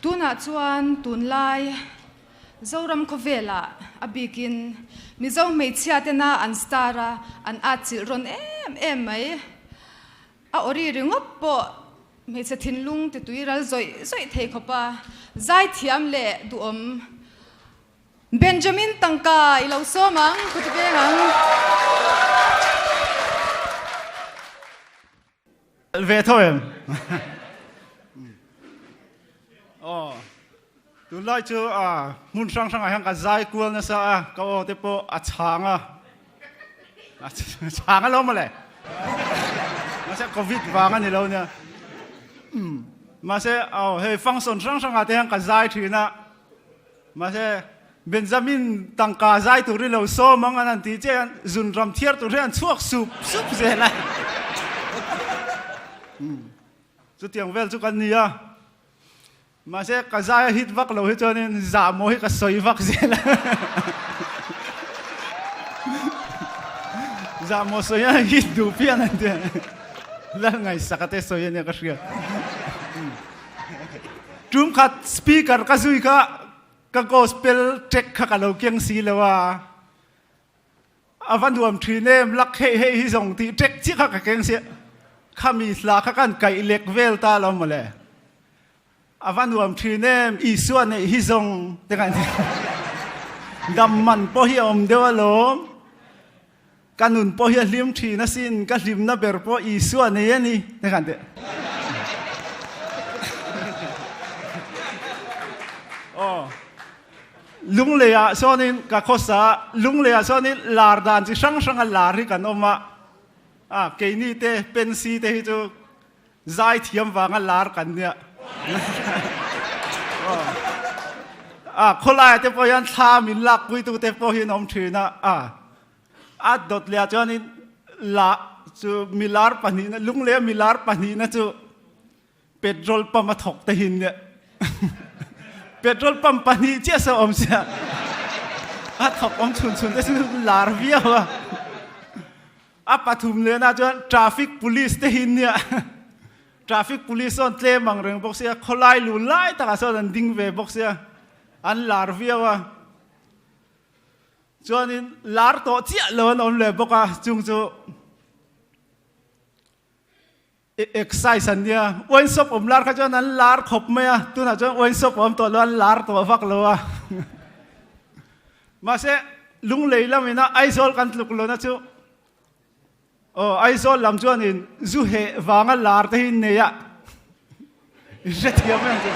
Tunah chuan tunlai Zoram khawvelah a bikin Mizo hmeichhia tena an star a, an atchilh rawn em em mai. A awri ringawt pawh hmeichhe thinlung titui ral zawih zawih thei khawpa zaithiam leh duhawm Benjamin tangka i lo sawm ang, ku ti veng ang. Ve tho em? Aw, tunlai chu hmun hrang hrangah hian ka zai kual nasa a, ka aw te pawh a chhang a, a chhang alawm mawle. Mahse covid vang a ni lo nia. Mahse aw hei function hrang hrangah te hian ka zai thin a. Mahse, Benjamin tangka zai tur hi lo sawm ang an han tih chiah hian zun ram thiar tur hi an chhuak sup sup zel a. Chutiang vel chu kan ni a. Mahse, ka zai a hit vak lo hi chuanin zah maw hi ka sawi vak zel a. Zah maw sawi a hit duh phian an ti a. Lal ngaihsaka te sawi a nia ka hriat. Tum khat speaker ka zui kha ka gospel track kha ka lo keng si lo a, a va nuam thin em lak hei hei hi zawng tih track chiah kha ka keng si a, khami hla kha kan kaih lek vel ta lo mawle, a va nuam thin em Isua neih hi zawng te kan ti dam man pawh hi a awm deuh alawm, ka nun pawh hi a hlim thin asin, ka hlimna ber pawh Isua nei a ni te khan teh. Aw, Lungleiah sawnin ka khawsa, Lungleiah sawnin lar dan chi hrang hranga lar hi kan awm a, a keini te pensi te hi chu Zai thiam vanga lar kan nia. A khawlaia te pawh hian thla min lak puitu te pawh hi an awm thin a. A a dawt leh ah chuanin la chu milar pahnihna lungleh milar pahnihna chu petrol pump a thawk te hin nia. Petrol pump pahnih chiah sa awm sia. A thawk awm chhun chhun te chu lar viau a. A pathum lehna chuan traffic police te hi nia traffic police sawn tlem ang reng bawk sia khawlai lu lai takah sawn an ding ve bawk sia an lar viau a chuanin lar tawh chiah lo an awm leh bawk a chung chu exercise an nia wine shop awm lar kha chuan an lar khawp mai a tunah chuan wine shop awm tawh lo an lar tawh vak lo a mahse lunglei lamina Aizawl kan tluk lona chu aw Aizawl lam chuanin zu heh vanga lar te hi nei a hrethiam em chu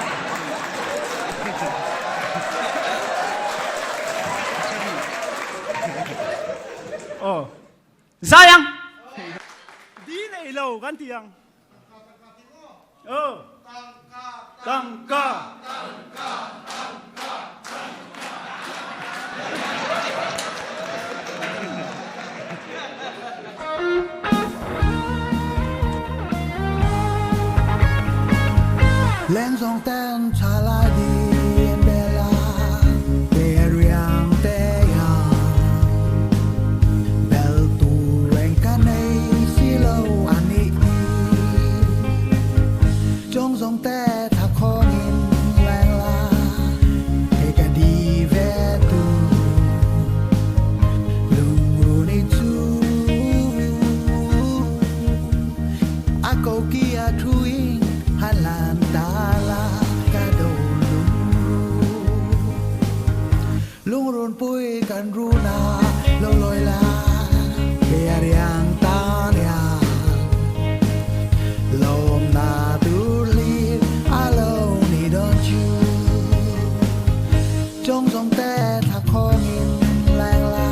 aw Zai ang! Di nei lo kan ti ang. Aw. Tangka. Leng zawng ten tha lai din bela te riang te yang bel tu reng ka nei si lo ani hi chong zawng te tha khawng in leng la kei ka di ve tu lungrun i chu A ko ki a thuin han lan ta la ka do lungrun Lungrun pui kan run a lo loi la ke a riang ta riang Lawm na tur lir a lo ni don chu Chong zawng te tha khawng in leng la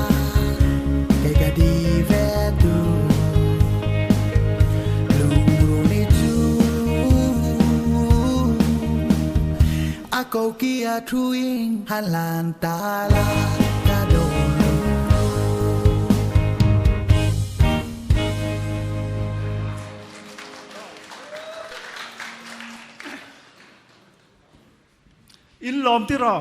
kei ka di ve tu Lungrun i chu a ko ki a thu in han lan ta la ka do lungrun. In lawm ti raw.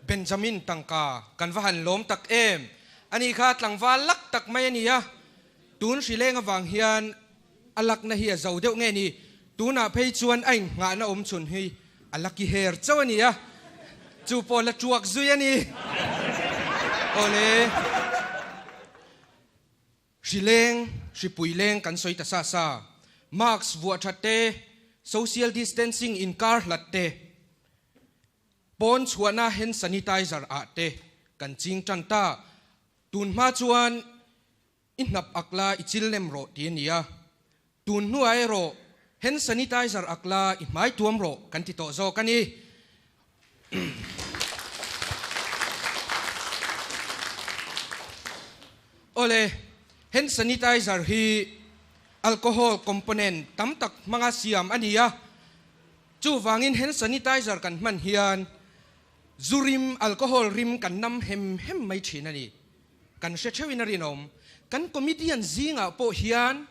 Benjamin tangka kan va han lawm tak em. Ani kha tlangval lak tak mai a ni a, tun hrileng avang hian a lakna hi a zo deuh nge ni. Tunah phei chuan a innghahna awm chhun hi a lucky hair chauh a ni a, chu pawh la tuak zui a ni. Awle. Hri leng, hripui leng kan sawi ta sa sa. Mask vuah that te, social distancing inkar hlat te, pawn chhuahna hand sanitizer ah te kan ching tan ta. Tun hma chuan I hnap ak la i chil nem rawh ti a ni a, tun hnuah erawh hand sanitizer ak la i hmai tuam rawh kan ti tawh zawk a ni. Awle, hand sanitizer hi alcohol component tam tak hmanga siam a ni a, chuvangin hand sanitizer kan hman hian zu rim, alcohol rim kan nam hem hem mai thin a ni. Kan hre theuhin a rinawm. Kan comedian zingah pawh hian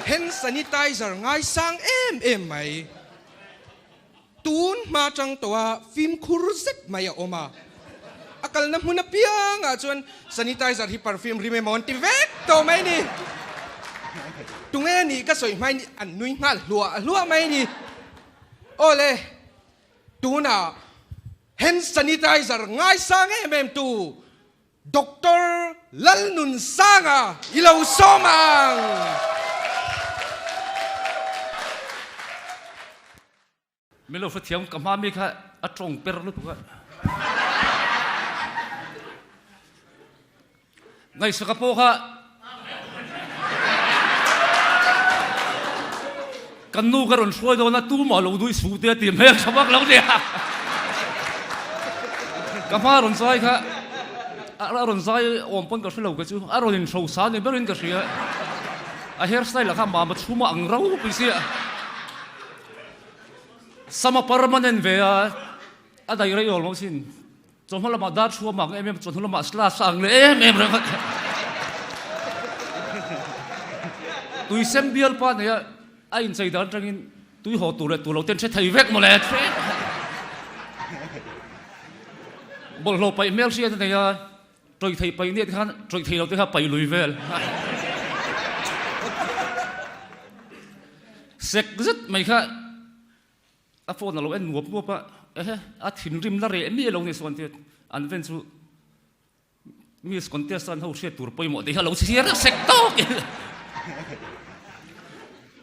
hand sanitizer ngaisang em em mai. Tun hma tang tawha fimkhur zet mai a awm a. A kalna hmun apiangah chuan sanitizer hi perfume rim emaw an ti vek tawh mai ni. Tunge nih ka sawi hmain an nui nghal hluah hluah mai ni. Awle. Tunah hand sanitizer ngaisang em em tu Doctor Lalnunsanga i lo sawm ang. Min lo hrethiam ka hma mi kha a tawng per lutuk a. Ngaihsaka pawh kha kan nu ka rawn hruai dawn a, tumah lo nui suh te a ti hmel tha vak lo nia. Ka hma rawn zai kha a rawn zai awm pawn ka hre lo ka chu, a rawn inhrosa ni berin ka hria. A hair style ah kha mama chhuma ang ropui sia. Sama permanent ve a, a daih rei awl lo sin. Chawhma lamah dar chhuam ang em em, chawhnu lamah slash ang leh em em reng a. Tui sem bial pa nei a, a inchei dan atangin tui haw tur leh tur lo ten hre thei vek mawle. Bawlhhlawh paih hmel hriat a nei a, tawih thei paih nia te khan tawih thei lo te kha paih lui vel. Sek zet mai kha. A phone a lo en nuap nuap a, ehe a thinrim la reh miah lo ni sawn tia an ven chu Miss contest an ho hriat tur pawimawh tih kha lo chhiar sek tawk in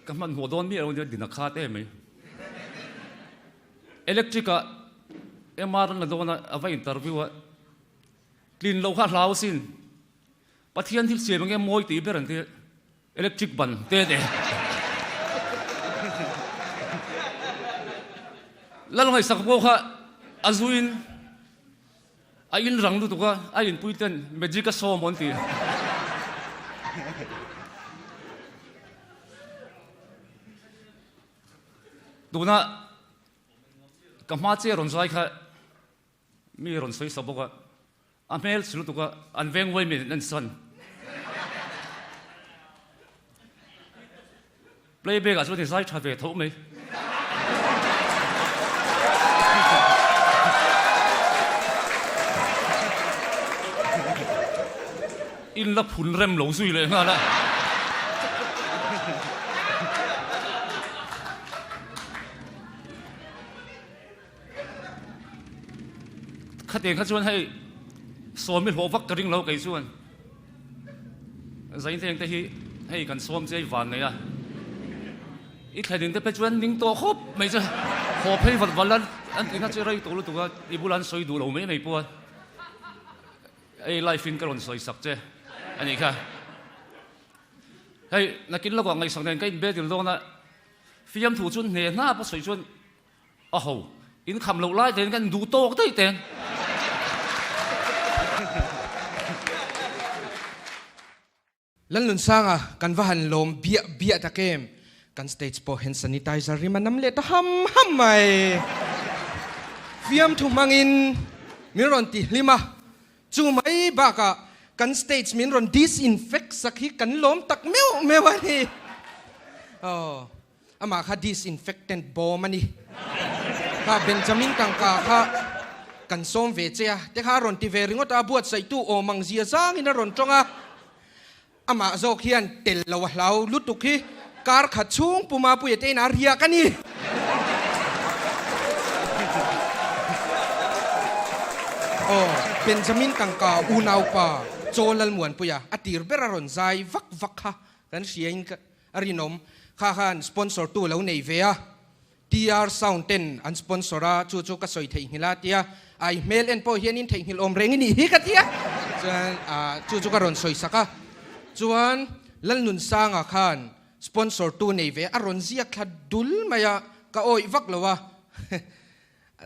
ka hmanhmawh dawn miah lo nia din a khat em mai. Electric ah MR an la dawn a, a va interview a, tlin loh kha a hlau asin, Pathian thil siam enge mawi tih ber an ti. Electric ban te te. Lal ngaihsak pawh kha a zuin a in rang lutuk a, a inpui ten magic a sawm an ti. Tuna ka hma che rawn zai kha Mi rawn sawi sa bawk a, a hmel chhe lutuk a, an veng uai min en san. Playback ah chuan i zai tha ve tho mai. In la phun rem lo zui leh nghal a. Khatiang kha chuan hei sawmi hlawh vak ka ring lo kei chuan Zainteng te hi hei kan sawm che i van nei a, i thlenin te phei chuan ning tawh khawp mai che haw phei vat vat an tihna che rei tawh lutuk a, i bulah an sawi duh lo mai mai pawh a, hei life in ka rawn sawi sak che a nih kha. Hei nakin lawkah ngaihsak nen ka inbe dil dawn a, fiamthu chuan hne hnap a sawi chuan A ho, in kham loh lai tein kan duh tawk daih ten. Lalnunsanga, kan va han lawm biah biah tak em? Kan stage pawh hand sanitizer rim a nam leh ta ham ham mai. Fiamthu hmangin min rawn ti hlim a, chu mai bakah kan stage min rawn disinfect sak hi kan lawm tak meuh meuh a ni. Aw. Amah kha disinfectant bawm a ni. Kha Benjamin tangka kha kan sawm ve che a, te kha a rawn ti ve ringawt a, a buatsaihtu awm ang zia zangin a rawn tawng a. Amah zawk hian tel lo a hlau lutuk hi kar khat chhung puma puia te inah riak a ni. Aw, Benjamin tangka unaupa Chaw Lalmuanpuia a tir ber a rawn zai vak vak kha kan hriain a rinawm. Kha khan sponsor tu lo nei ve a. TR Sound ten an sponsor a, chu chu ka sawi theihnghilh a tia, a i hmel en pawh hianin theihnghilh awm reng i nih hi ka tia, chuan chu chu ka rawn sawi sak a, chuan Lalnunsanga khan sponsor tu nei ve a rawn ziak thla dul mai a, ka awih vak lo a,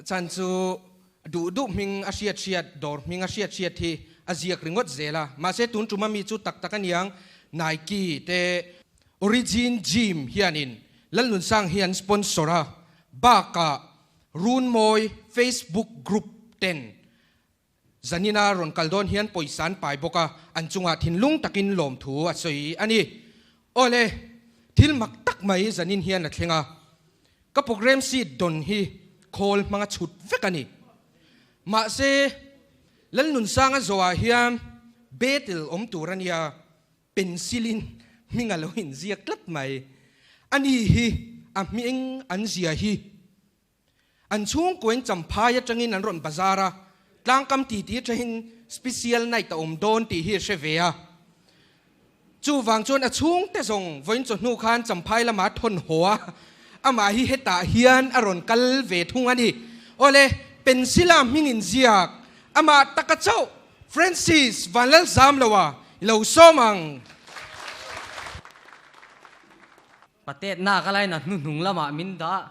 chan chu duh duh hming a hriat hriat, dawr hming a hriat hriat hi a ziak ringawt zel a, mahse tun tuma mi chu tak tak aniang Nike te Origin Gym hianin Lalnunsang hi an sponsor a, bakah Runmawi Facebook group ten zanina rawn kal dawn hian pawisa an pai bawk a, an chungah thinlung takin lawmthu a sawi a ni. Awle, thil mak tak mai zanin hian a thleng a, ka program sheet dawn hi khawl hmanga chhut vek a ni. Mahse, Lalnunsanga zawhah hian battle awm tur a nia. Pencil in hming a lo inziak tlat mai. Ani hi a hming an zia hi. An chhungkuain Champhai atangin an rawn bazar a, tlangkam titi atangin special night a awm dawn tih hi a hre ve a. Chuvang chuan a chhungte zawng vawiin chawhnu khan Champhai lamah a thawn haw a, amah hi hetah hian a rawn kal ve thung a ni. Awle, pencil a hming inziak amah taka chauh Francis Vanlalzamloa i lo sawm ang. Patet nak a lain a hnuhnung lamah min dah.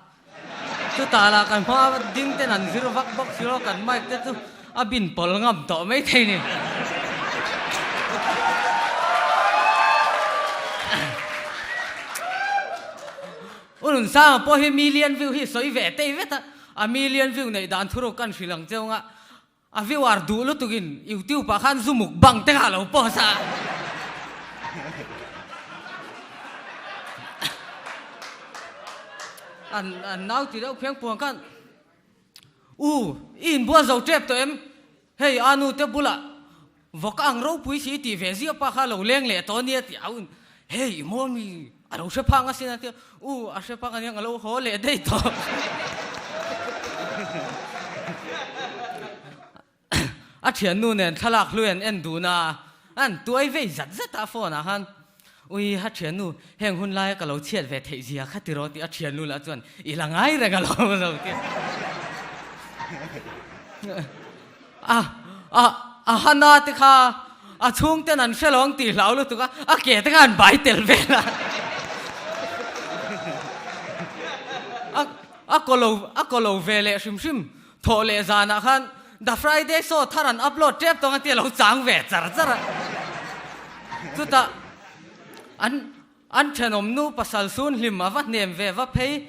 Chutah lah kan hma ding ten an zir vak bawk si lo, kan mic te chu a bin pawl ngam tawh mai thei ni. U Nunsanga pawh hi million view hi sawi ve tei vet a, a million view neih dan thuruk kan hrilh ang cheu nga. A viewer duh lutukin YouTube ah khan zu mukbang te kha a lo post a. An an nau ti deuh phiang puang khan U, i inbual zo tep tawh em? Hei a nu te bulah vawk ang ropui si i tih ve ziah pa kha a lo leng leh tawh ania ti au in Hei i maw mi a lo hre phang asin a tia U, a hre phang aniang a lo haw leh daih tawh. A thiannu nen thlalak hlui an en dun a, an tuai vei zat zat a phone ah khan, Ui a thiannu, heng hun laia ka lo chhiat ve theih zia kha tiraw tih a thiannu lah chuan i la ngai reng alawm a lo ti a. A a hana te kha a chhungten an hre lo ang tih hlau lutuk a, a ke te kha an bai tel vel a. A a kaw lo a kaw lo ve leh hrim hrim thawh leh zanah khan The Friday Show thar an upload tep tawng a tia lo chang ve char char a. Chutah an an thenawm nu pasal sun hlim a va hnem ve va phei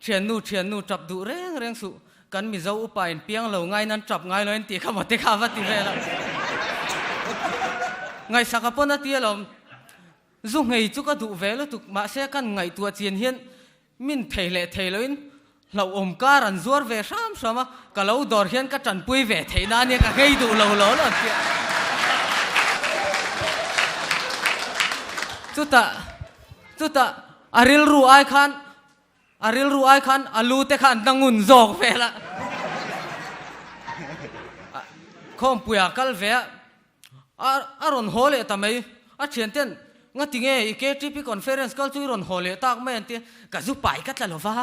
thiannu thiannu tap duh reng reng suh kan Mizo upa in piang lo ngaiin an tap ngai lo in tih kha maw te kha a va ti vel a. Ngaihsaka pawn a ti alawm. Zu nghei chu ka duh ve lutuk mahse kan ngaihtuah chian hian Min thei leh thei loin hlauhawm kar an zuar ve hram hram a, ka lo dawr hian ka tanpui ve theih na ania ka nghei duh lo lo lo an ti a. Chutah chutah a rilru ai khan a rilru ai khan a lu te kha an la ngun zawk vel a. Khawmpuia kal ve a. A a rawn haw leh ta mai. A thianten, Ngati nge i KTP conference kal chu i rawn haw leh tak mai an ti a, ka zu pai ka tla lo va.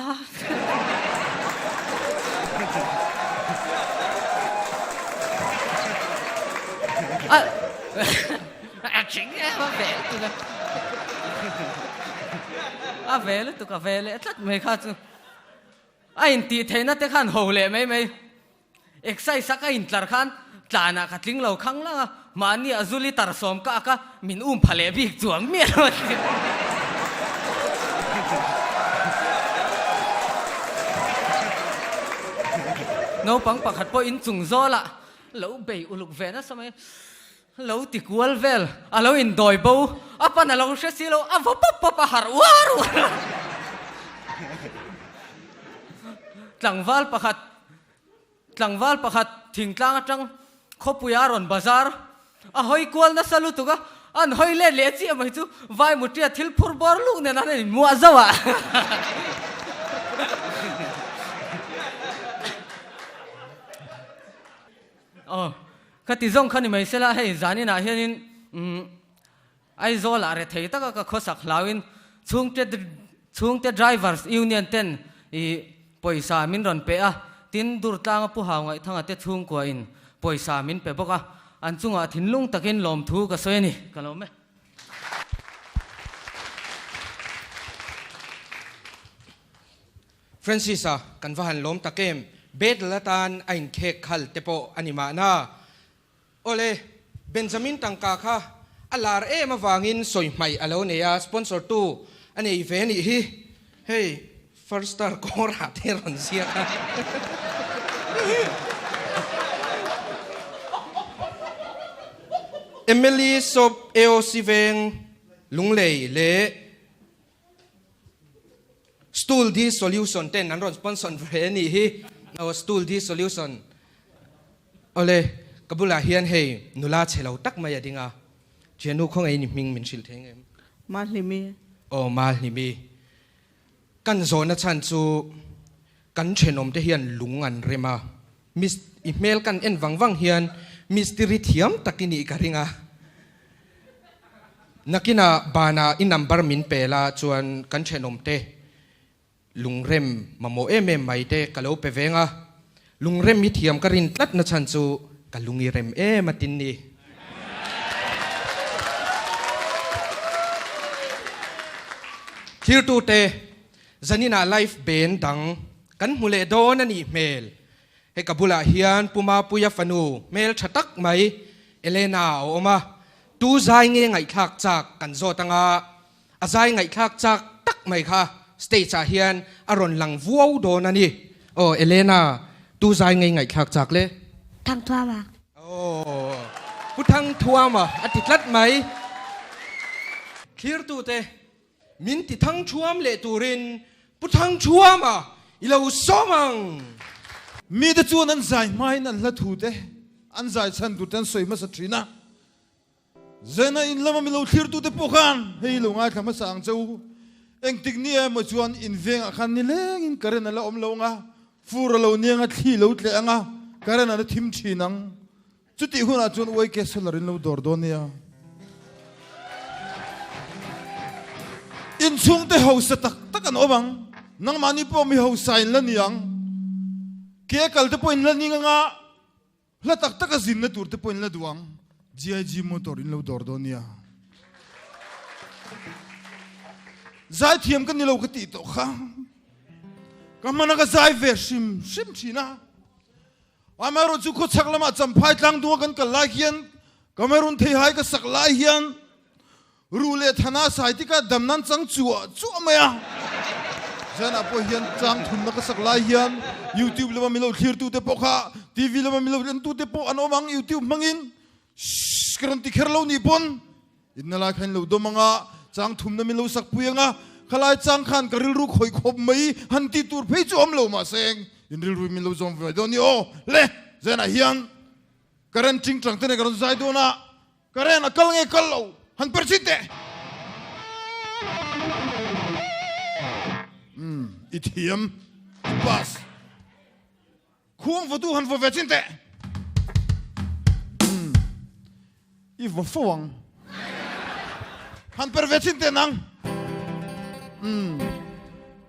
A a thing em a ve lutuk a. A ve lutuk a ve leh tlat mai kha chu. A intih theihna te khan ho leh mai mai. Exercise a ka intlar khan tlanah ka tling lo khang lang a, mahni a zu litre sawm ka ak a, min um pha leh bik chuang miah lo a ti. Naupang pakhat pawh inchung zawlah lo bei uluk ve nasa mai, lo ti kual vel, a lo indawi bo, a pan a lo hre si lo, a vaw pawp pawp a harh uar uar a. Tlangval pakhat Tlangval pakhat thingtlang atang khawpuia a rawn bazar a hawi kual nasa lutuk a, An hawi let leh chiah mai chu vai mutia thil phur bawr luk nen an inmuah zauh a. Aw, ka ti zawng kha ni mai sela hei zaninah hianin umm Aizawlah rethei taka ka khawsak hlauin chhungte chhungte Drivers Union ten ih pawisa min rawn pe a, tin Durtlanga Pu Hau Ngaihthanga te chhungkua in pawisa min pe bawk a, an chungah thinlung takin lawmthu ka sawi a ni, ka lawm e. Francis-a, kan va han lawm tak em? Battle atan a inkhek khal te pawh a ni mahna. Awle, Benjamin tangka kha a lar em avangin sawi hmaih a lo nei a, sponsor tu a nei ve a nih hi. Hei, first star kawrah te rawn ziak a. Emily Sop AOC Veng Lunglei leh Stool D Solution ten an rawn sponsor ve a nih hi. Aw Stool D Solution. Awle, ka bulah hian hei nula chhe lo tak mai a ding a. Thiannu khawngaih in i hming min hrilh thei ngem? Mahlimi. Aw Mahlimi. Kan zawhna chhan chu kan thenawm te hian lung an rem a. Miss i hmel kan en vang vang hian mistiri thiam tak i nih ka ring a. Nakinah banah i number min pe la chuan kan thenawm te lungrem mamawh em em mai te ka lo pe veng a. Lungrem hi thiam ka rin tlat na chhan chu ka lung i rem em a tin ni. Thirtute zaninah live band dang kan hmu leh dawn a nih hmel. Hei ka bulah hian Pu Mapuia fanu hmel tha tak mai Elena a awm a, tu zai nge ngaihthlak chak kan zawt anga a zai ngaihthlak chak tak mai kha stage ah hian a rawn lang vuau dawn a ni. Aw Elena, tu zai nge ngaihthlak chak le? Thangthuama. Aw Pu Thangthuama a ti tlat mai. Thlirtute Min ti thangthuam leh turin Pu Thangthuama i lo sawm ang. Mite chuan an zai hmain an hla thu te, an zai chhan tur te an sawi hmasa thin a. Zena in lama milo thlirtute pawh khan hei lo ngaithla hmasa ang che u. Engtik ni emaw chuan in vengah khan nilengin current a la awm lo ang a, fur a lo niang a, thli lo tleh ang a, current a la thim thin ang. Chutih hunah chuan YK Solar in lo dawr dawn nia. Inchhungte hausa tak tak an awm ang. Nangmahni pawh mi hausa in la ni ang. Ke kal te pawh in la ning anga, hla tak taka zinna tur te pawh in la duh ang. GIG Motor in lo dawr dawn nia. Zaithiam ka ni lo ka tih tawh kha. Ka hmana ka zai ve hrim hrim thin a. Amaherawh chu khawchhak lamah Champhai tlangdunga kan kal lai hian Cameroon theihai ka sak lai hian ruh leh thana sai tikah dam nan chang chuah chuah mai a. Zanah pawh hian tlang thumna ka sak lai hian YouTube lama milo thlirtute pawh kha TV lama milo entute pawh an awm ang YouTube hmangin shh ka rawn ti kher lo nih pawn Inna lai kha in lo dawm anga, chang thumna min lo sak pui anga, khalai chang khan ka rilru khawih khawp mai han tih tur phei chu awm lo mahse in rilru min lo zawm ve mai dawn ni aw. Le, Zenah hian current ting tang te nen ka rawn zai dawn a, current a kal nge kal lo han per chhin teh. Umm, i thiam, i pass. Khuang vawtu han vaw ve chin teh. Umm. I vaw fo ang. Han per ve chin teh nang. Umm.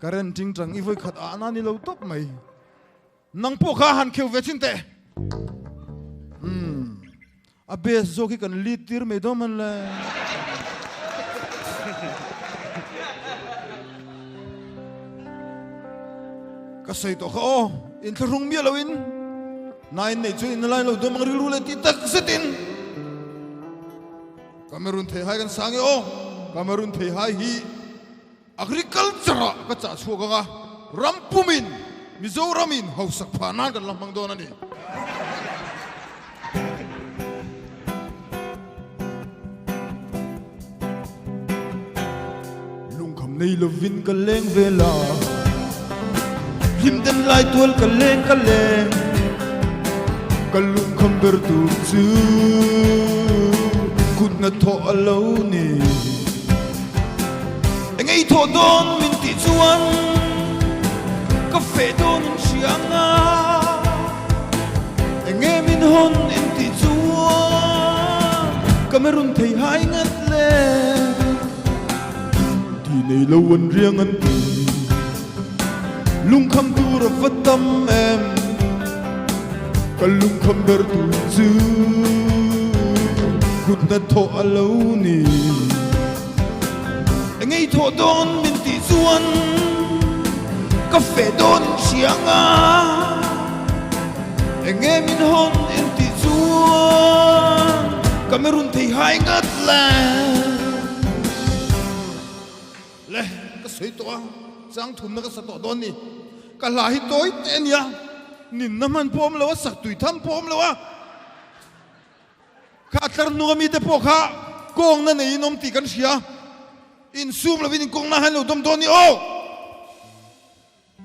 Current ting tang i vawi khat ah na ni lo tawp mai. Nang pawh kha han kheu ve chin teh. Umm. A base zawk hi kan lead tir mai dawn man le. Ka sawi tawh kha aw, inthlahrung miah loin nine nei chuan in lai lo dawm ang rilru leh tih tak zetin Cameroon theihai kan sang e aw, Cameroon theihai hi Agriculture ah ka chah chhuak ang a, ram pumin Mizoramin hausak phah nan kan la hmang dawn a ni. Lungkham nei lovin ka leng vel a, hlim den lai tual ka leng ka leng, ka lungkham ber tur chu kut. hnathawh a lo ni. Eng ei thawh dawn min tih chuan ka feh dawn in hria anga, eng nge min hawn in tih chuan ka merun thei hai ngat le. Ti nei lo an riang an ti, lungkham tur a va tam em, ka lungkham ber tur chu kut hnathawh a lo ni. Eng ei thawh dawn min tih chuan ka feh dawn in hria anga, eng nge min hawn in tih chuan ka merun thei hai ngat le. Le, ka sawi tawh a, chang thumna ka sa tawh dawn ni. Ka hla hi tawi teh a nia, ninna hman pawh awm lo a, sak tui tham pawh awm lo a. Kha tlar hnunga mite pawh kha kawngna neiin awm tih kan hria. Insum lovin inkawngna hian lo dawm dawn ni aw!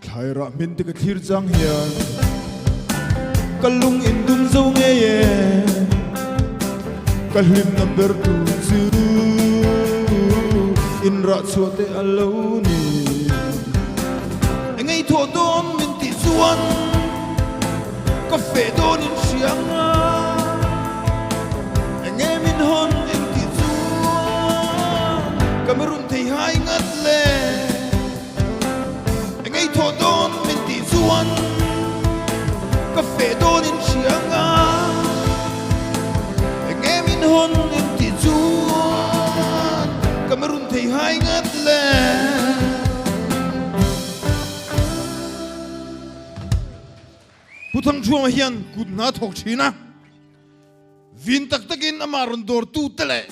Thlai rah hmin te ka thlir chang hian ka lung in dum zo ngei e, ka hlimna ber tur chu in rah chhuah te a lo ni. Eng ei thawh dawn min tih chuan Ka feh dawn in hria anga, enge min hawn in tih chuan ka merun thei hai ngat le. Enge i thawh dawn min tih chuan ka feh dawn in hria anga, enge min hawn in tih chuan ka merun thei hai ngat le. Pu Thangchhuanga hian kut hna a thawk thin a, vin tak takin amah rawn dawrtu te leh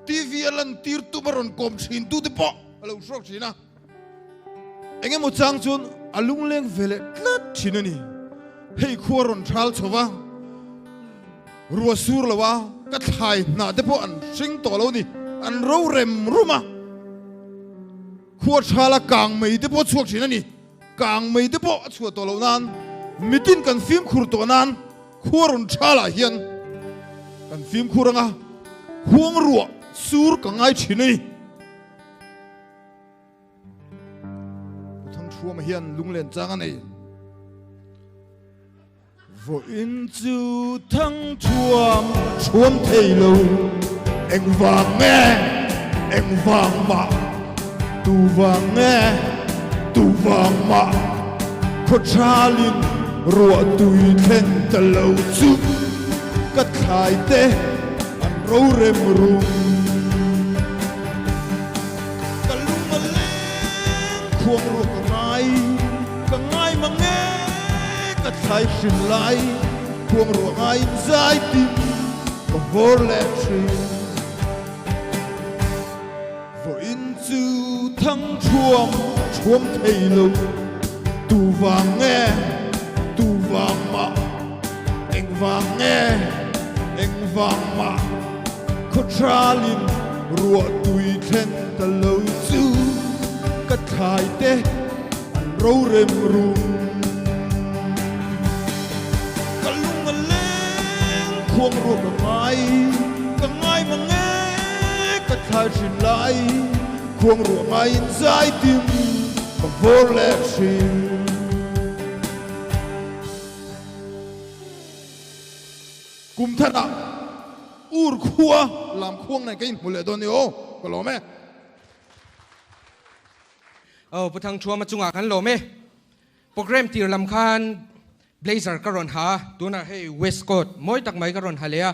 TV a lantir tum a rawn kawm thin tu te pawh a lo hrawk thin a. Eng emaw chang chuan a lungleng ve leh tlat thin a ni. Hei khua rawn thal chho va, rua sur lo a, ka thlai hnah te pawh an hring tawh lo ni, an ro rem rum a, khua thala kang mai te pawh a chhuak thin a ni. Kang mai te pawh a chhuah tawh loh nan mitin kan fimkhur tawh nan khua rawn tha lah hian kan fimkhur anga khuang ruah sur ka ngai thin a ni. Pu Thangthuama hian lunglen chang a nei. Vawiin chu Thangthuam chhuam thei lo, engvang nge, engvang mah, tu vang nge, tu vang mah, khawthalin ruah tui thleng ta lo chu ka thlai te an rorem rum. Ka lung a leng khuang ruah ka ngai, ka ngai mang e. Ka thlai hrim lai khuang ruah ngaiin zai tin ka vawr leh thin. Vawiin chu thang thuam thuam thei lo, tu vang nge, tu vang mah, eng vang nge, eng vang mah, khawthralin ruah tui thlen ta lo chu ka thlai te An rorem rum. Ka lung a leng khuang ruah ka ngai, ka ngai mang e, ka thlai hrin lai, khuang ruah ngaiin zai tim ka vawr leh hrin. Kum tharah ur khua lam khuang nen ka inhmu leh dawn ni aw, ka lawm e. Aw Pu Thangthuama chungah kan lawm e. Programme tir lam khan blazer ka rawn ha a, tunah hei waistcoat mawi tak mai ka rawn ha leh a,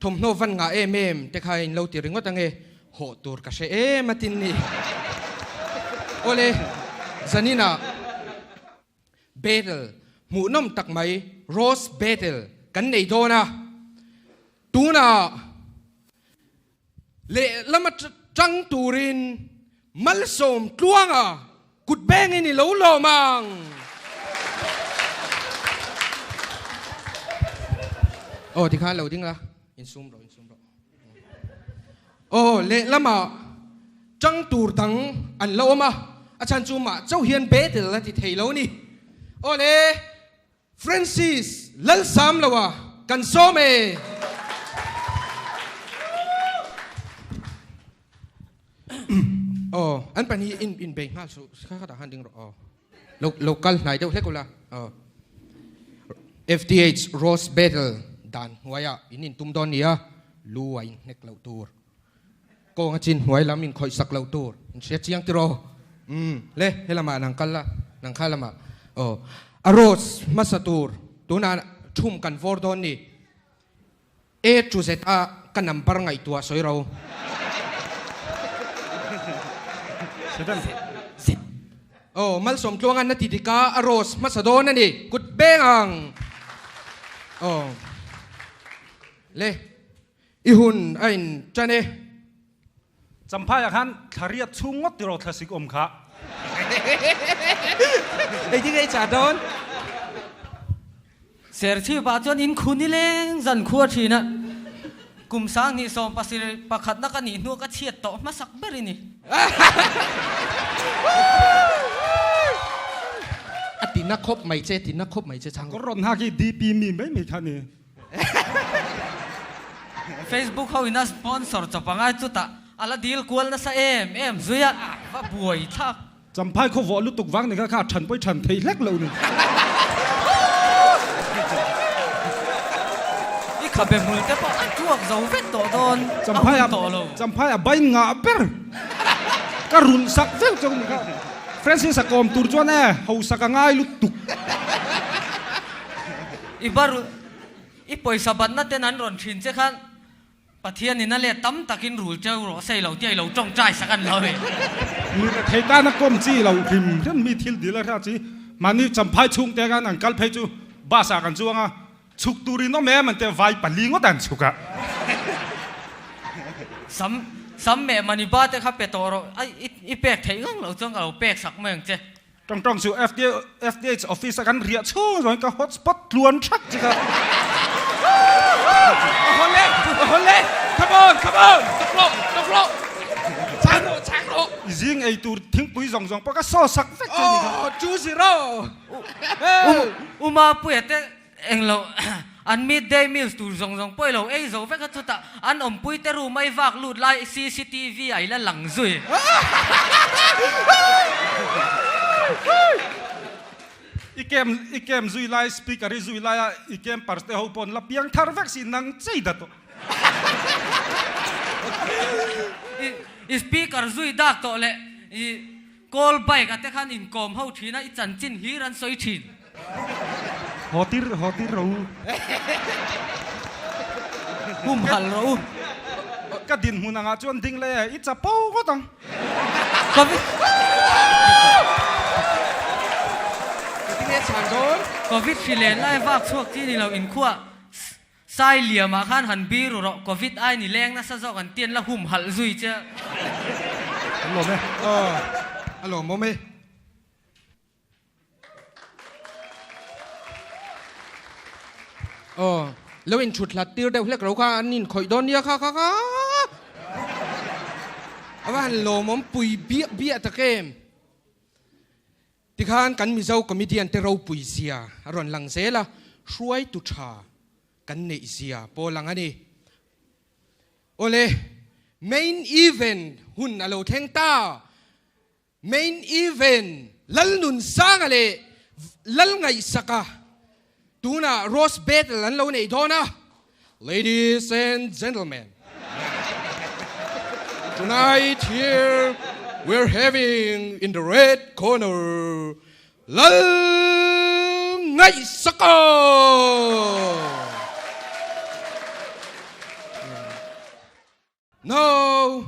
thawmhnaw van ngah em em te kha in lo ti ringawt ange, hawh tur ka hre em a tin ni. Awle, zaninah Battle hmuhnawm tak mai Rose Battle kan nei dawn a, tunah Lehlam atang turin malsawm tluanga kut bengin i lo lawm ang. Aw tikhan lo ding la, insum rawh, insum rawh. Aw lehlamah tang tur dang an la awm a, a chhan chu mah chauh hian battle a ti thei lo ni. Aw le. Francis Lalsamloa kan sawm e. An pahnih in in bei nghal suh kha khatah khan ding rawh aw. Lo lo kal hnai deuh hlek ula aw. FDH Rose Battle dan hnuaiah in in tum dawn nia, lu a in hnek loh tur. Kawng a chin hnuai lam in khawih sak loh tur. In hria chiang tiraw? Umm le helamah nang kal la, nang kha lamah aw. A rose hmasa tur tunah thum kan vawr dawn ni. A to Z a ka number ngaihtuah sawi ro. Z. Aw, Malsawmtluanga'n a ti dik a, a rose hmasa dawn a ni. Kut beng ang. Aw. Le, i hun a in tan e. Champhaiah khan thlariat chhung ngawt tiraw thlasik awm kha. Ei ding ei chah dawn. Serchhip ah chuan in khu nileng zan khua thin a, kum 20 pasarih pakhatna ka nih hnuah ka chhiat tawh hmasak ber i ni. A ti na khawp mai che, ti na khawp mai che chang. Kawr rawn hak hi DP mi mai mai kha a ni. Facebook ho in a sponsor chawp angai chutah a la dil kual nasa em em zui a, va buai thlak. Champhai khaw vawh lutuk vang ni kha kha than pawi than thei hlek lo ni. I khabe hmul te pawh a tuak zo vek tawh dawn a hun tawh lo. Champhai a bain ngah ber ka rulh sak vek chauh ni kha. Francis a kawm tur chuan e hausak a ngai lutuk. I baru i pawisa batna ten an rawn thin che khan Pathian in a let tam takin rul cheu rawh sei lo tia i lo tawngtai sak an lo e. Mi rethei tan a kawm chi lo hrim hrim mi thil dil a hria chi mahni champhai chhung te khan an kal phei chu bus ah kan chuang a chhuk tur in awm em an tia vai pali ngawt an chhuk a. Sam sam meh maniba te kha pe tawh rawh a i pek theih ngang loh chuan ka lo pek sak mai ang che. Tawng tawng chu FDH office a kan riah chhung zawng in ka hotspot tluan thak chi kha. Hawle hawle come on come on tok rawh tok rawh chang rawh chang rawh. I zing ei tur thingpui zawng zawng pawh ka saw sak vek che ni kha. Oh 2-0. Uma Puia te Englo, an midday meals tur zawng zawng pawh i lo ei zo vek a, chutah an awmpui te room a i vak lut lai cctv ah i la lang zui. I kem i kem zui lai speaker i zui lai a i campers te ho pawh an la piang thar vek si nang chei dat aw. I i speaker zui dak tawh leh i call bike ah te khan inkawm ho thin a i chanchin hlir an sawi thin. Haw tir haw tir rawh u. Hum hal rawh u. Ka dinhmun angah chuan ding le i chapo ngawt ang. Covid Tinge chhan dawn? Covid hri len lai vak chhuak chi ni lo inkhuah Sai liamah khan han biru rawh Covid ai ni leng nasa zawk an tian la hum halh zui che. An lawm e. Aw a lawmawm e. Aw, lo in thut hlat tir deuh hlek ro kha an in khawih dawn nia kha kha kha. A va han lawmawm pui biah biah tak em. Tikhan kan Mizo comedian te ropui zia a rawn lang zel a, hruaitu tha kan neih zia pawh lang a ni. Awle, main event hun a lo thleng ta. Main event Lalnunsanga leh Lalngaihsaka tunah Roast Battle an lo nei dawn a, Ladies and gentlemen, tonight here we're having in the red corner Lalngaihsaka! No!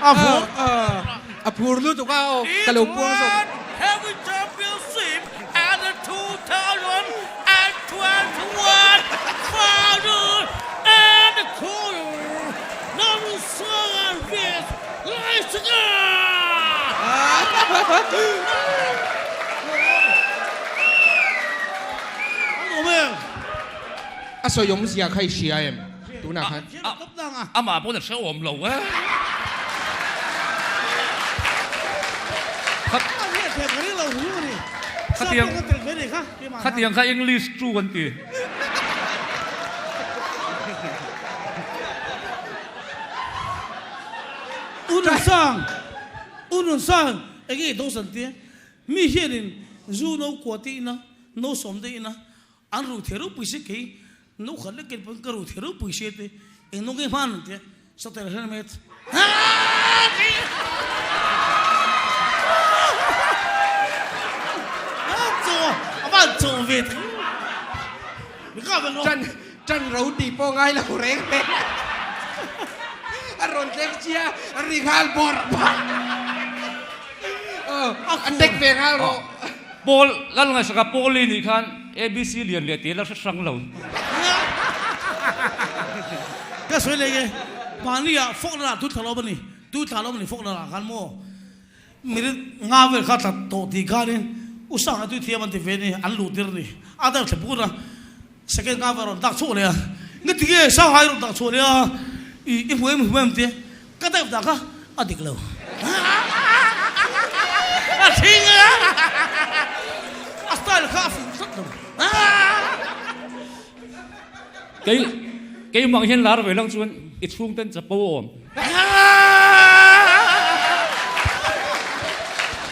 A phur. A phur lutuk a aw ka lo puang zawk. Heavy Championship and the 2021 final and the quarter number 7 with Leicester! A sawi awmzia kha i hria em tunah khan? Amah pawn a hrehawm lo e. Khatiang kha English chu an ti. Sang, U Nunsang, enge i dose an tia? Mi hianin zu no kua te ina, no sawm te ina, an ru thei ropui se kei no khat lek ken pawn ka ru thei ropui se te, eng no nge hman an tia, satel helmet. Ṭan ro tih pawh ngai lo reng reng a rawn tlem chia a ri nghal bawrh bawrh. A tek ve nghal rawh. Paul lal ngaihsaka Pauli nih khan ABC lian leh te la hre hrang lo. Ka sawi leh nge mahni ah fawk na lah tu thla lo a ni tu thla lo a ni fawk na lah khan maw minute nga vel kha tla tawh tih khanin u Sanga tui thiam an ti ve ni an luh tir ni a deuh thle bur a second nga vel rawn dak chhuah leh a nge ti nge Sanga i rawn dak chhuah leh a i i hmu em hmu em tia ka deuh dah kha a dik lo a thing a a style kha a fuh tlat lo. Kei keimah hian lar ve lang chuan i chhungten chapo awm.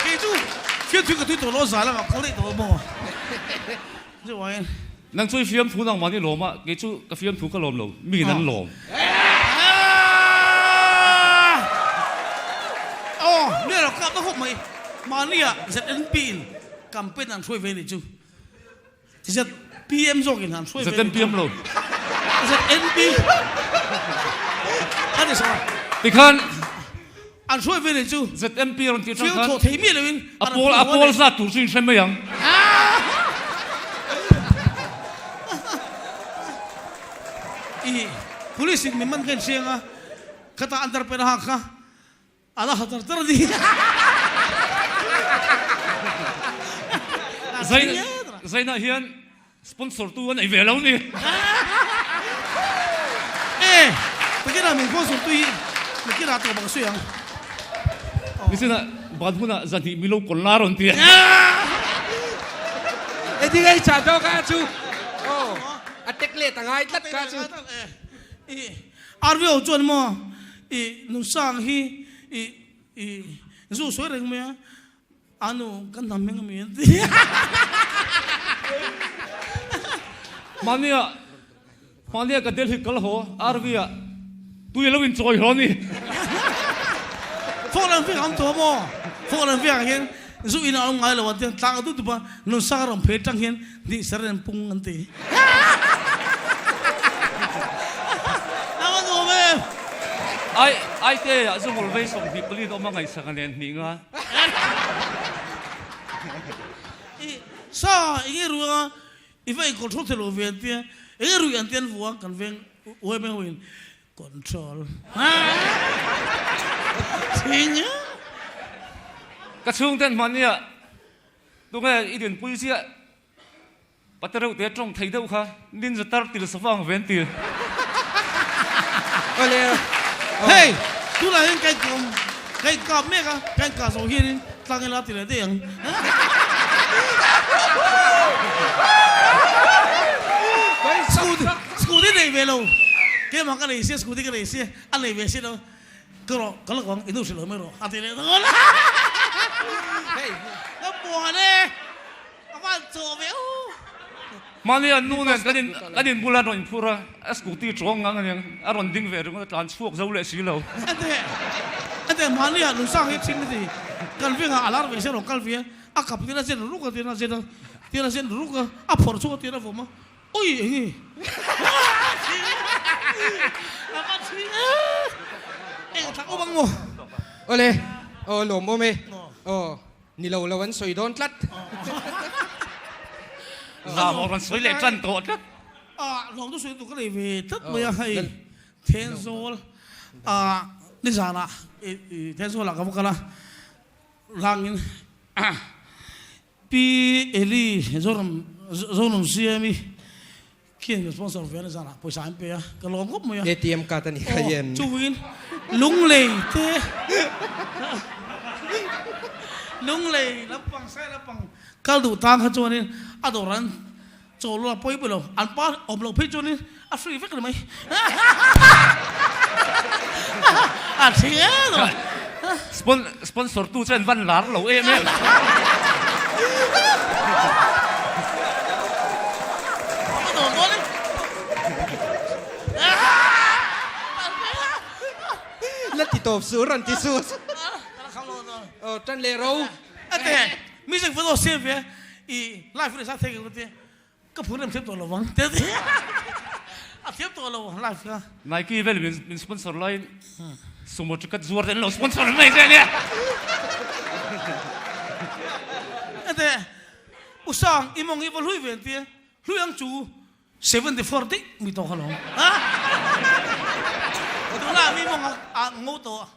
Kei chu fiamthu ka tui tawh lo zah lamah kal daih tawh maw? Chuvain. Nang chu i fiamthu nangmah ni lawm a, kei chu ka fiamthu ka lawm lo, miin an lawm. Aw, mi a lo kap na khawp mai. Mahnia ZNP in campaign an hruai ve ni chu. ZPM zawkin han hruai ve ZNPM lo. ZNP a ni saw. Tikhan an hruai ve ni chu. ZNP rawn tih tang khan. Field thawh thei miah loin a pawl a pawl zat tur chu in hre mai ang. I police in min man kha in hriang a, khata an darpen a hak kha. A la ha tar tar a ni. Zainah hian sponsor tu a nei ve lo ni. E, takina min sponsor tu hi nakina tawp ang sawi ang. Nichina ban hunah zahnih milo kawn la rawn ti a. E tinge i chah tawk a chu. Aw, a tek let a ngai tlat ka chu. RVO chuan maw i nusang hi i i zu sawi reng mai a, a nu ka hnam hming ami an ti. Mahnia mahnia ka Delhi kal haw RV ah tui a lo inchawi hlawh a ni. Fawk lam fiak am tawh maw? Fawk lam fiak ah hian zu in a awm ngai lo an ti a, tlang a dup dup a, nusang a rawn phei tang hian Nih ser in pung an ti. A va nuam em! Ai ai te ah chu ngawlh vei 24 in awm a ngaihsak a nen hnih nga. I sa eng nge ruih anga i va in control thei lo ve an tia, eng nge ruih an tia an vuah a kan veng uaim eng ho in control thing a. Ka chhungten hmahnia Tunge i dinpui chiah? Pate reuh te tawng thei deuh kha ninja turtle sava ang ve an ti. Awle. Hei, tunah hian ka inkawm, ka inkap mek a, ka inkah zawh hianin tlang ila ti leh daih ang. Scooty, scooty nei ve lo. Keimah ka nei sia, scooty ka nei sia, a nei ve si lo. Ka rawh, ka la kawng, i nu hrilh lo mai rawh, a ti leh dawn. Hei, ka buan e, a van chawh ve u. Mahni an nu nen kan in kan in bula rawn inphur a, a scooty chuang ngang aniang, a rawn ding ve ringawt a tlan chhuak zo leh si lo. Ente, ente mahni ah nusang hi thin ti, kan vengah a lar ve sia rawn kal ve a, a kap tir a zen ruk a tir a zen a, tir a zen ruk a, a phawrh chhuak a tir a vawm a, Ui eng i? Eng thak awm ang maw? Awle, aw lawm awm e. Aw, ni lo lo an sawi dawn tlat. Zam awk an sawi leh tan tawh tlat. Ah, lawm chu sawi tur ka nei ve tlat mai a, hei Thenzawl ah nizanah Thenzawl ah ka va kal a, rangin Pi Eli Zoram Zonun Siami khian min sponsor ve a ni zanah pawisa an pe a, ka lawm khawp mai a. ATM card a ni kha hian. Aw, chuvangin Lunglei te Lunglei lampang sai lampang kal duh tan kha chuanin a dawr an chaw luah pawi pawi lo, an pa awm loh phei chuanin a free vek a ni mai. A thing em a. Sponsor tu chuan van lar lo em em. La ti tawp su rawn ti su. Aw tan leh ro. Ate music video siam ve i live in sa thei ka ti. Ka phun rem thiam tawh lo vang te ti a thiam tawh lo live kha. Nike vel min min sponsor laiin sumo ticket zuar te an lo sponsor mai che ania. Ente u Sang i mawng i va hlui ve an tia hlui ang chu 74 daih mi tawh kha lo. Tunah mi mawng a ngo tawh.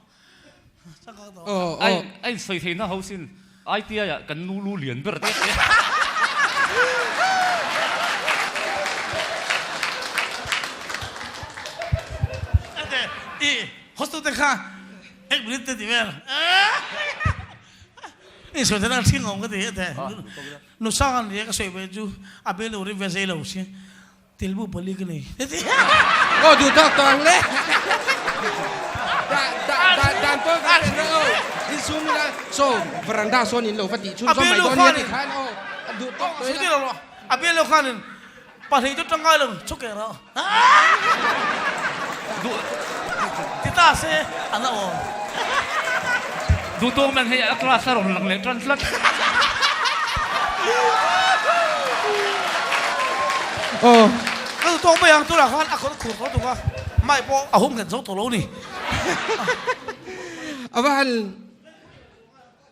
A insawi theihna ho sin ITI ah kan nu lu lian ber te te. Ate i hostel te kha ek minute te ti vel. Insawi theihna a thing awm ka ti ate. Nu sang an nia ka sawi ve chu a bel lo rim ve zei lo si. Tilbu pali ka nei. Aw duh tawk tawh ang le. Dan pawh kan en reng aw. In sum ila saw veranda sawn in lo va tih chhun zawm mai dawn nia ti khan aw duh tawk tawh ila. A bel lo khanin pahnih chu tangkai lo chhuk eh rawh. Ti ta se an la awm. Duh tawk man hei a class a rawn lang leh tan tlat. Aw. Ka duh tawk mai ang tunah khan a kawr khur tawh tuk a, mai pawh a hum nghet zo tawh lo ni. A va han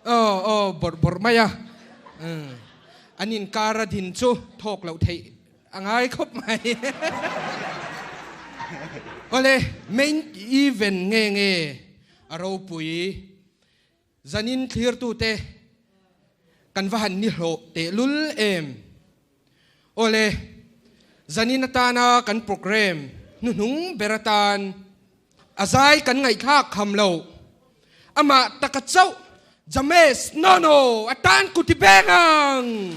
aw aw bawrh bawrh mai a, an inkar a din chu thawk loh theih A ngai khawp mai. Awle, main event nge nge a ropui. Zanin thlirtute kan va han ni hlawh tehlul em. Awle, zanin atana kan program hnuhnung ber atan a zai kan ngaihthlak kham lo. Amah taka chauh James Nono atan kuti beng ang!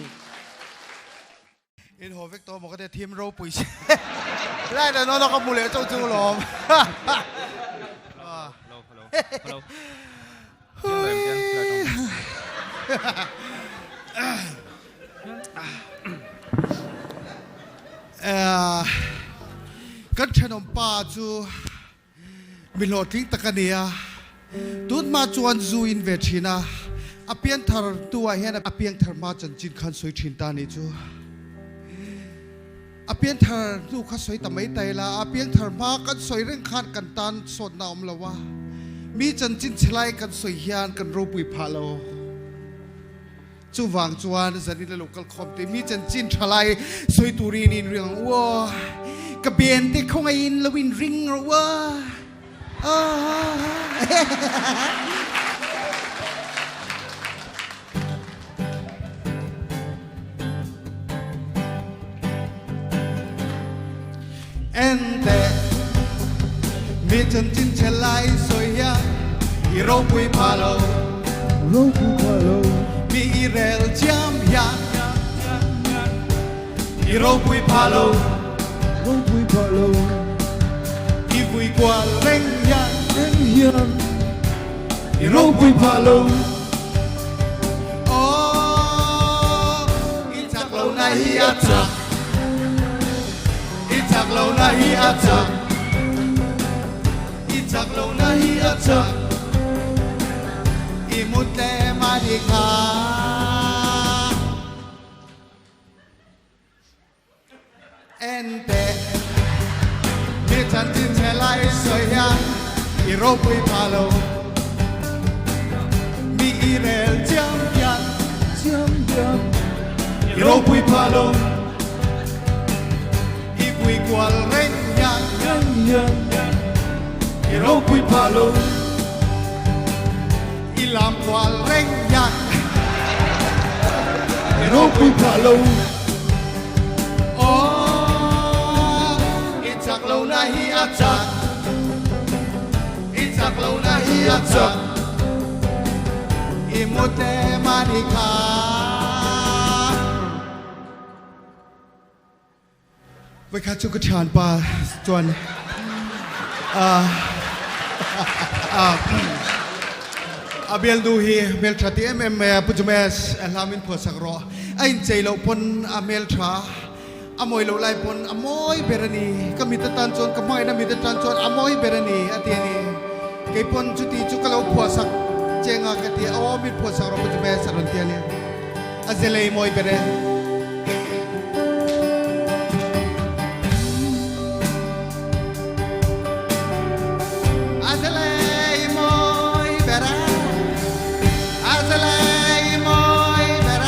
In haw vek tawh maw ka tia thim ropui si lai ta nono ka hmu leh chauh chu lawm. Hello hello hello Chiang lo em chiang lai tawng. Kan thenawm pa chu Mi hlawhtling tak a ni a, tunhma chuan zu in ve thin a, a pianthar hnuah hian a piangthar hma chanchin khan sawi thin ta a nih chu. A pianthar hnu kha sawi ta mai ta ila, a piangthar hma kan sawi reng khan kan tan sawtna a awm lo a, mi chanchin chhe lai kan sawi hian kan ropui phah lo. Chuvang chuan zanin a lo kal khawm tih mi chanchin tha lai sawi turin in ring ang u aw. Ka ben te khawngaihin lo in ring rawh u aw. Enteh, mi chanchin chhe lai sawi hian i ropui pha lo. Ropui pha lo. Mi i rel chiam hian i ropui pha lo. Ropui pha lo. I vui kual reng hian reng hian i ropui pha lo. Aw, i chak lo na hi a chak. I chak lo na hi a chak. I chak lo na hi a chak. I mut tlem a ni kha. En teh, mi chanchin chhe lai sawi hian i ropui pha lo. Mi i rel chiam hian, chiam hian i ropui pha lo. I vui kual reng hian, reng hian i ropui pha lo. I lam kual reng hian i ropui phah lo. Aw, i chak lo na hi a chak, i chak lo na hi a chak, i mu tlem a ni kha. Vawikhat chu ka thianpa chuan A bialnu hi hmeltha ti em em mai a, Pu Jumes, a hla min phuahsak rawh. A inchei loh pawn a hmeltha, a mawi loh lai pawn a mawi ber a ni. Ka mit atan chuan, ka hmangaihna mit atan chuan a mawi ber a ni, a ti a ni. Kei pawn chuti chu ka lo phuahsak che nga ka ti a, aw min phuahsak rawh Pu Jumes, a rawn ti a ni. A zelei mawi ber e. A zelei mawi ber e. A zelei mawi ber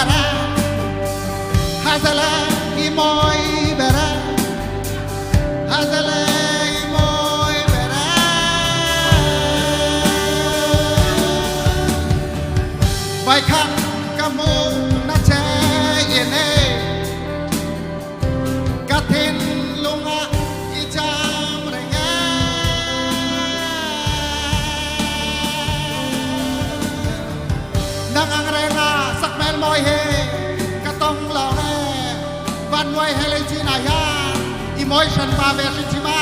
e. A zelei mawi ber e. A zelei mawi ber e. Vai khat ka hmu na che in e ka thinlung ah i cham reng e nang ang reng ah sakhmel mawi hi ka tong lawng e Van nuai he lei chin ah hian i mawi hran pa ve hrim hrim a,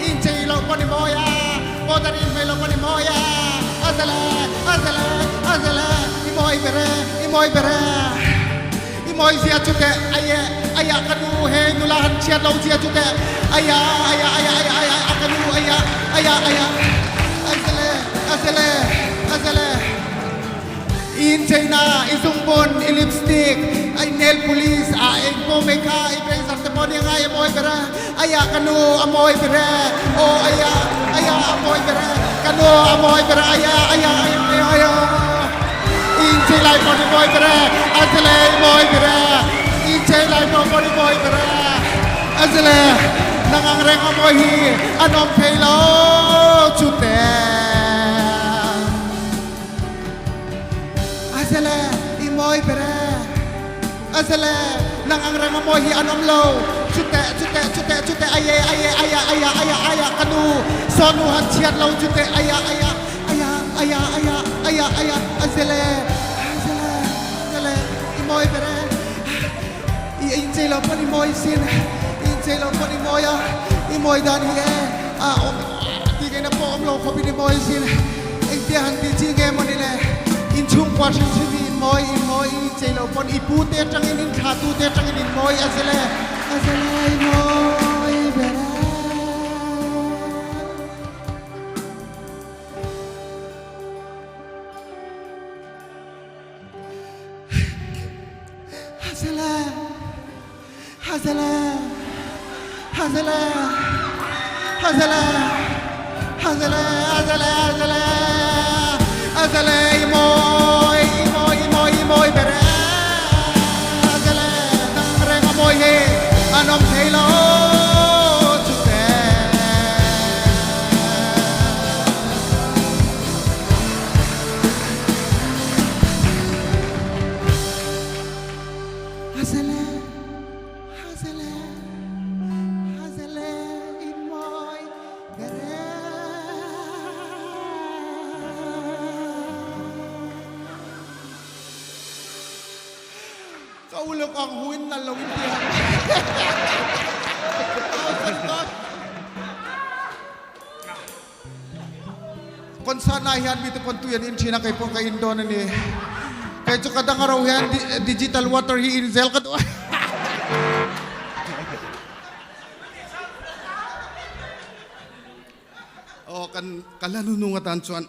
in chei lo pawn i mawi a, powder in hmei lo pawn i mawi a, a zele, a zele, a zele, i mawi ber e, i mawi ber e, i mawi zia chu teh, aye, aya ka nu he nula han chhiat lo zia chu teh, aya, aya, aya, aya, aya, a ka nu, aya, aya, aya, a zele, a zele, a zele. I incheina, i zungbun, i lipstick, i nail polish, a eng pawh mai kha i blazer te pawh nia ngai a mawi ber e, aiah ka nu a mawi ber e, aw aiah, aiah a mawi ber e, ka nu a mawi ber e, aiah, aiah, aiah, aiah, aiah. I inchei lai pawh ni mawi ber e, a zile i mawi ber e, i inchei lai pawh pawh ni mawi ber e, a zile nang ang reng a mawi hi an awm thei lo chute. Azele, i mawi ber e. Azele, nang ang reng a mawi hi an awm lo. Chuteh, chuteh, chuteh, chuteh, aye, aye, aya, aya, aya, aya, ka nu, saw nu han chhiat lo, chuteh, aya, aya, aya, aya, aya, aya, aya, Azele, Azele, Azele, i mawi ber e. I inchei lo pawn i mawi sin, i inchei lo pawn i mawi a, i mawi dan hi e, a awm tih ngaihna pawh awm lo khawpin i mawi sin. Engtia han tih chi nge mawni le, inchhungkua hrim hrim hi in mawi, in mawi, i inchei lo pawn i pu te atangin in thla tu te atangin in mawi a zele, a zele i mawi ber e. Hazele, Hazele, Hazele, Hazele, Hazele, Hazele, Hazele, Hazele, i mawi, i mawi, i mawi, i mawi ber e. Hazele, nang reng a mawi hi an awm thei lo chute. Hazele, Hazele, Hazele i mawi ber e. Ka uluk ang huin nal lo in ti ang. Concert ah hian mite pawn tui an in thin a, kei pawh ka in dawn a ni. Kei chu ka dang a ro hian digital water hi in zel ka duh a. Aw kan ka la nunung atan chuan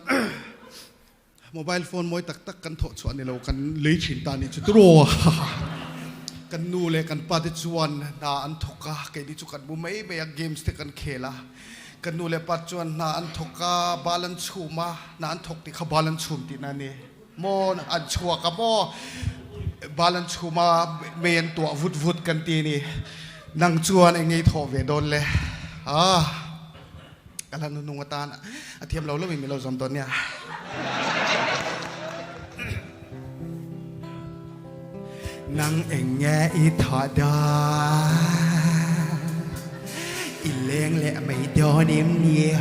Mobile phone mawi tak tak kan thawh chhuah ni lo kan lei thin ta nih chu tiraw kan nu leh kan pa te chuan hna an thawk a keini chu kan mu mai mai a games te kan khel a kan nu leh pa chuan hna an thawk a bal an chhum a hna an thawk tih kha bal an chhum tihna a ni maw an chhuak a maw bal an chhum a mei an tuah vut vut kan ti a ni nang chuan eng nge i thawh ve dawn le ah. Ka la nunung atan a thiam lo loin min lo zawm dawn nia. Nang eng nge i thawh dawn? I leng leh mai dawn em ni?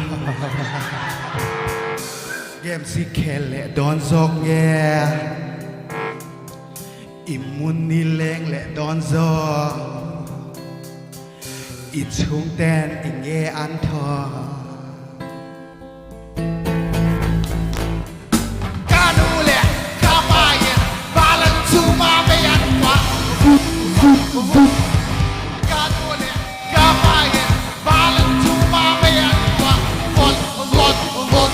Games i khel leh dawn zawk nge? I mun i leng leh dawn zawk? I chhungten eng nge an thawh? Ka nu le ka pa in balan chuma mei an tuah. Vut vut vut. Ka nu le ka pa in balan chuma mei an tuah. Vot vot vot.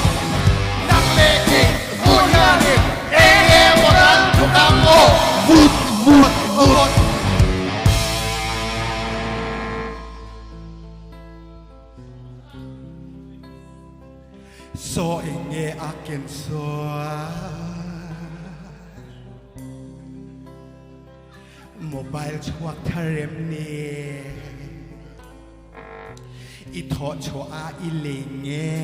Nang le kei vut hian in eng emaw dal thuk ang aw. Vut vut vut. Saw eng nge a ken sual? Mobile chhuak thar em ni? I thawh chhuah a i lei nge?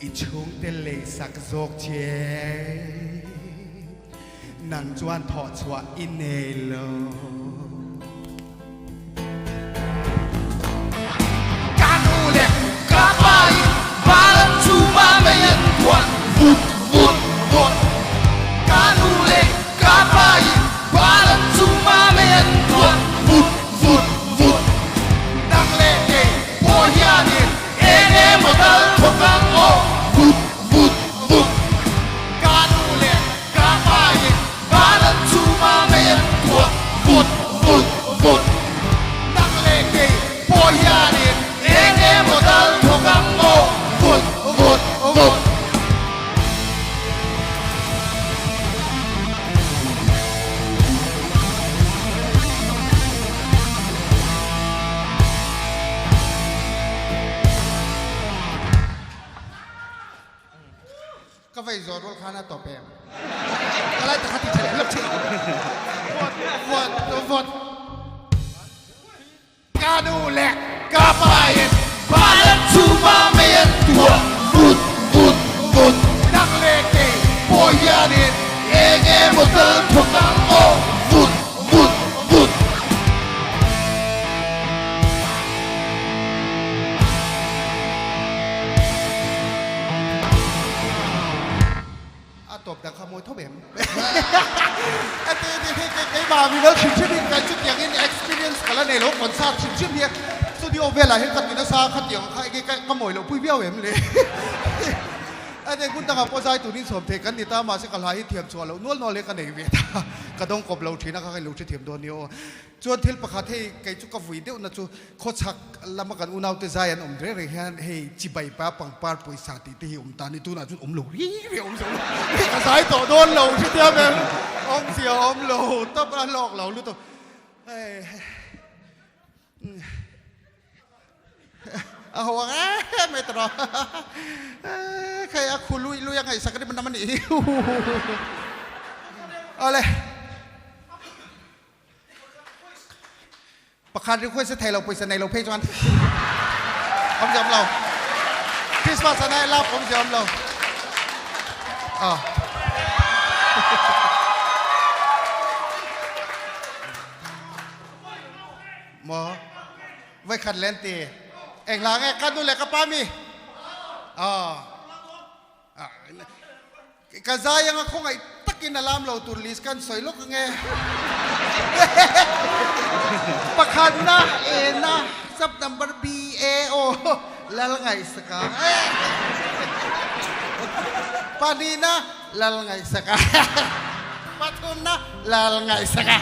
I chhungte leisak zawk che. Nang chuan thawh chhuah i nei lo. Ka nu le ka pa in balan chuma mei an tuah vut vut vut. Ka nu le ka pa in balan chuma mei an tuah vut vut vut. Nang le kei pawh hianin Eng emaw dal thawk ang aw vut vut vut. Ka nu leh ka pa in van an chhum a mei an tuah vut vut vut. Nang leh kei pawh hianin eng emaw dal thawk ang aw vut vut vut. Ka vei zawn rual khan a tawp em? Ka lai takhat i ṭhen lawk ṭhin. Vawt, vawt, vawt. Ka nu le ka pa in van chuma mei an tuah vut vut vut. Nang le kei pawh hianin eng emaw tal thawk ang aw vut vut vut. A tawp dang kha mawi tho em? A ti ti hi keimah mi lo hrim hrim in kai chutiang in experience ka la nei lo concert hrim hrim hi studio velah hian ka ti nasa khatiang kha enge ka mawi loh pui viau em le? A ti hun dangah pawh zai turin sawm thei kan ni ta mahse ka hla hi thiam chhuah loh nual nual hi ka nei ve ta ka dawng kawp lo thin a kha ka inlo hrethiam dawn nia aw. Chuan thil pakhat hei kei chu ka vui deuh na chu khawchhak lama kan unaute zai an awm reng reng hian hei chibai pa pangpar pawisa tih te hi awm ta ni tunah chuan awm lo ri ri a awm zo lo ka zai tawh dawn lo hrethiam em awmzia awm lo tawp a hlawk lo lutuk hei A ho ang em em tawh khai a khu lui lui a ngaihsak rim nam a nih hi awle pakhat request thei lo pawisa nei lo phei chuan awm ziam lo Christmas a nai lap awm ziam lo ah Maw? Voikhat len ti. Eng hla nge ka nu le ka pa mi? Ah. Ka zai anga khawngaih takin a lam lo tur list kan sawi lawk ange. Pakhatna ena sub number B A O lal ngaihsaka. Pahnihna lal ngaihsaka. Pathumna lal ngaihsaka.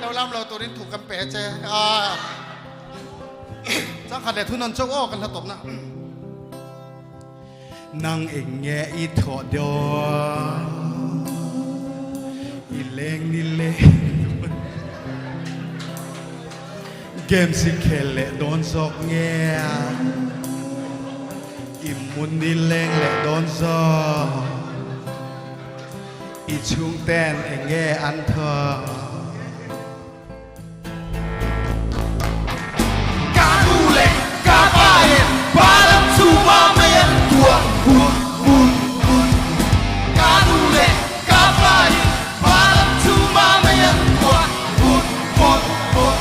Lo lam lo turin thu kan pe che. Changkhat leh thunawn chauh aw kan hla tawpna. Nang eng nge i thawh dawn? I leng ni leng dawn. Games i khel leh dawn zawk nge? I mun ni leng leh dawn zawk? I chhungten eng nge an thawh? Ka nu le ka pa in balam chuma mei an tuah vut vut vut. Ka nu le ka pa in balam chuma mei an tuah vut vut vut.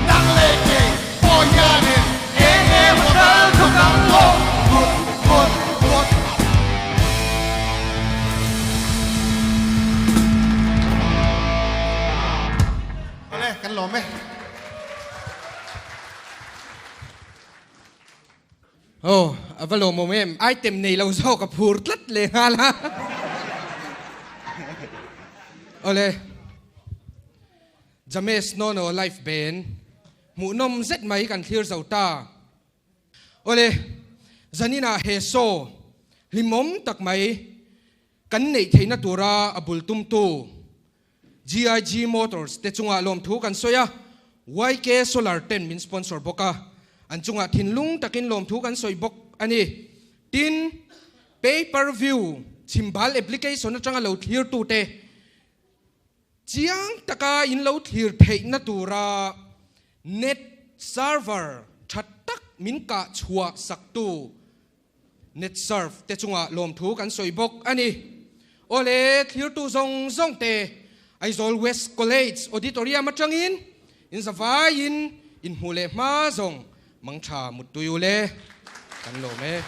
Nang le kei pawh hian in eng emaw tal thawk ang aw vut vut vut. Awle, kan lawm e. Aw, a va lawmawm em? Item nei lo zawk a phur tlat leh nghal a. Awle, James Nono live band hmuhnawm zet mai kan thlir zo ta. Awle, zaninah he show hlimawm tak mai kan neih theihna tura a bul tumtu GIG Motors te chungah lawmthu kan sawi a, YK Solar ten min sponsor bawk a, an chungah thinlung takin lawmthu kan sawi bawk a ni. Tin, Pay Per View chhimbal application atanga lo thlirtute chiang taka in lo thlir theihna tura net server tha tak min kah chhuah saktu Netsurf te chungah lawmthu kan sawi bawk a ni. Awle, thlirtu zawng zawng te Aizawl West College Auditorium atangin in zavaiin inhmuh leh hma zawng mangtha muttui ule kan lawm e.